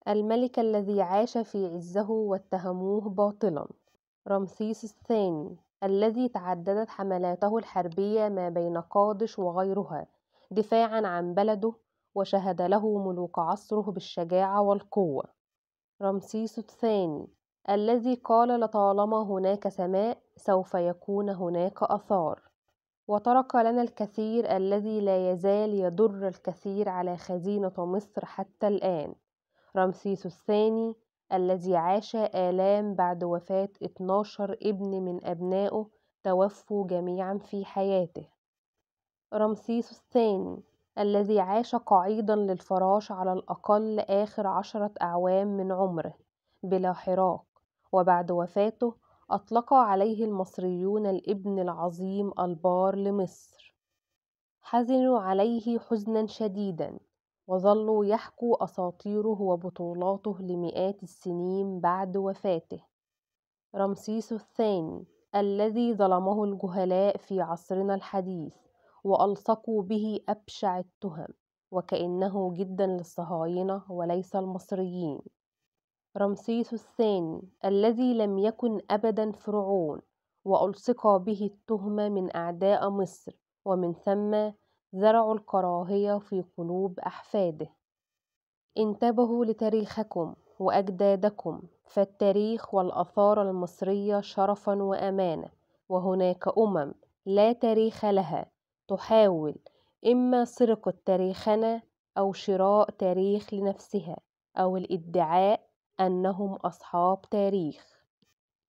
الملك الذي عاش في عزه واتهموه باطلا. رمسيس الثاني الذي تعددت حملاته الحربية ما بين قادش وغيرها دفاعا عن بلده، وشهد له ملوك عصره بالشجاعة والقوة. رمسيس الثاني الذي قال لطالما هناك سماء سوف يكون هناك آثار، وترك لنا الكثير الذي لا يزال يدر الكثير على خزينة مصر حتى الآن. رمسيس الثاني الذي عاش آلام بعد وفاة 12 ابن من أبنائه توفوا جميعا في حياته. رمسيس الثاني الذي عاش قعيدا للفراش على الأقل آخر 10 أعوام من عمره بلا حراك، وبعد وفاته أطلق عليه المصريون الابن العظيم البار لمصر. حزنوا عليه حزنا شديدا، وظلوا يحكوا أساطيره وبطولاته لمئات السنين بعد وفاته. رمسيس الثاني الذي ظلمه الجهلاء في عصرنا الحديث وألصقوا به أبشع التهم، وكأنه جدا للصهاينة وليس المصريين. رمسيس الثاني الذي لم يكن أبدا فرعون، وألصق به التهمة من أعداء مصر، ومن ثم زرعوا الكراهية في قلوب أحفاده. انتبهوا لتاريخكم وأجدادكم، فالتاريخ والآثار المصرية شرفا وأمانة، وهناك لا تاريخ لها تحاول إما سرقة تاريخنا أو شراء تاريخ لنفسها أو الادعاء أنهم أصحاب تاريخ.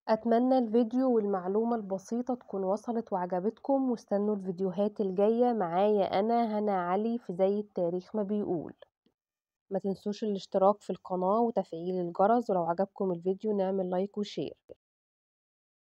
أتمنى الفيديو والمعلومة البسيطة تكون وصلت وعجبتكم، واستنوا الفيديوهات الجاية معايا أنا هنا علي في زي التاريخ ما بيقول. ما تنسوش الاشتراك في القناة وتفعيل الجرس، ولو عجبكم الفيديو نعمل لايك وشير.